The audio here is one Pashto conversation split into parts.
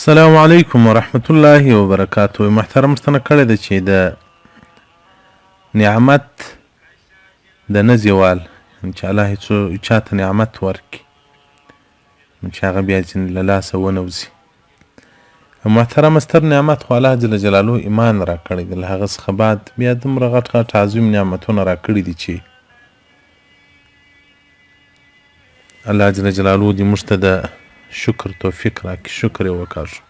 السلام علیکم ورحمت الله وبرکاته. محترم پوښتنه کړې ده چې د نعمت د نه زوال، چې الله هیڅ چاته نعمت ورکړي نو چې هغه بیا ځینې له لاسه ونه وځي. محترم، ستر نعمت خو الله جل جلاله ایمان راکړی دی، له هغه څخه بعد بیا دومره غټ غټ عظیم نعمتونه راکړي دي چې الله جل جلاله دې موږ ته د شکر توفیق راکړي، شکر یې وکاږو.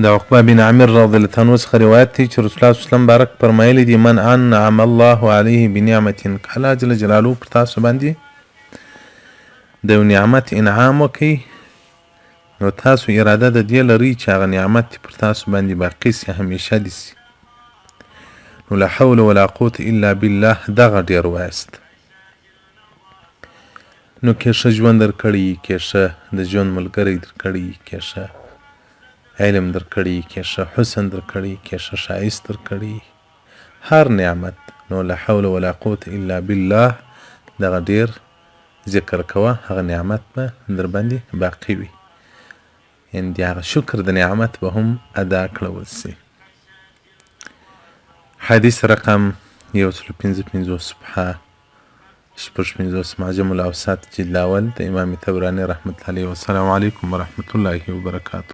د عقبه بن عامر رضی الله عنه څخه روایت دی چې رسول الله صلی الله علیه وسلم بارک فرمایلی دي: من انعم الله علیه بنعمت، که الله جل جلاله پر تاسو باندې د یو نعمت انعام وکړي نو تاسو اراده د دې لرئ چې هغه نعمت دې پر تاسو باندې باقي سي، همیشه دې سي، نو لا حول ولا قوت الا بالله دغه ډېر وایاست. نو که ښه ژوند درکړي، که ښه د ژوند ملګری درکړي، که ښه علم درکړي، که ښه حسن درکړي، که ښه ښایست درکړي، هر نعمت، نو لا حول ولا قوت الا بالله دغه ډېر ذکر کوه، هغه نعمت به در باندې باقي وي، یعنې د هغه شکر د نعمت به هم ادا کړول سي. حدیث رقم 155، صفحه 56، معجم الاوسط، جلد اول، د امام طبراني رحمت الله علیه. والسلام علیکم ورحمت الله وبرکاته.